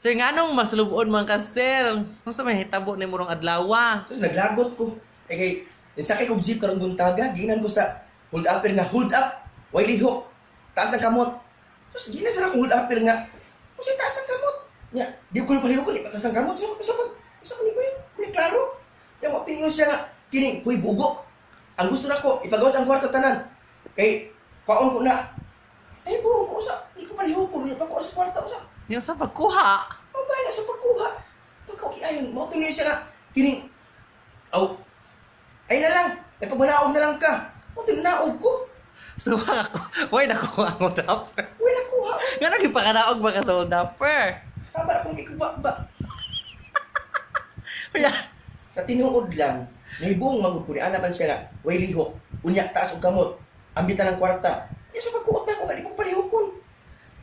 Sir, nganong masulubon man ka, sir? Unsa may hitabo nimo rong adlaw? Tapos naglagot ko. Eh kay nisakay kog jeep karong buntaga, giinan ko sa hold upper nga hold up, way lihok. Taas ang kamot. Tapos gina sa akong hold upper nga, "Usa taas ang kamot." Nya, di ko palihok ni pataas ang kamot. Sa sa pag sa man ko ni klaro. Nya mo tingon siya nga kining, "Huy, bugo. Ang gusto nako ipagawas ang kwarta tanan." Kay kwaon ko na. Ay bugo ko sa di ko palihok ko niya pagkuha sa kwarta usa. Yung sa pagkuha. Mao gana sa pagkuha. Pagka ayon, mao tingon siya nga kining aw ay na lang, ay pagmanaog na lang ka. Mao naog ko. So, ako, why nakuha ang hold upper? Uy, nakuha. Nga nang ipakanaog ba ka sa hold upper? Sabar akong kikuba ba. Kaya, Sa tinuod lang, nahibong magud ko ni ana man siya nga, way lihok, unya taas og kamot, ambitan ng kwarta. Ya sa pagkuot na ko nga di ko palihokon.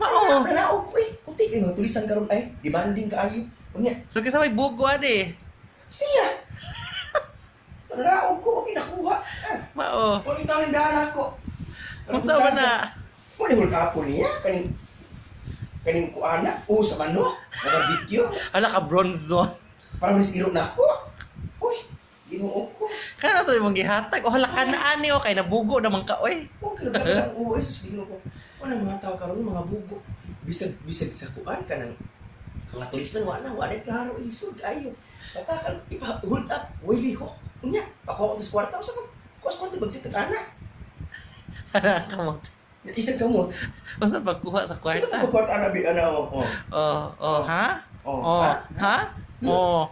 Mao. Nanaog ko eh. Kuti kay mga tulisan karon ay demanding kaayo. Unya, So, kasi may bugo ani. siya. Nanaog ko, okay nakuha. Ah, Mao. wala itawin daan ako. Unsa man na? Wala hold up niya kaning kaning kuana o sa manok, nagabityo. Ala ka bronze one. Para manis iro na ako. Uy, Ginoo ko. Kana to imong gihatag. O hala ka na ani o kay nabugo naman ka oy. Oh, kinabahan ang uwi sa Ginoo ko. Wala mga tao karon mga bugo. Bisag bisag sa kuan ka ng mga tulisan wa na wa na klaro lisod kaayo. Patakal ipa hold up, way lihok. Unya, pakuha ko tas kwarta usa pag kuha sa kwarta bagsit tag ana. Ana kamot. Isang kamot. Unsa pagkuha sa Usa kwarta? pa kwarta ana bi ana oh. Oh. Oh, oh, ha? Oh, Oh, ha? ha? Oh.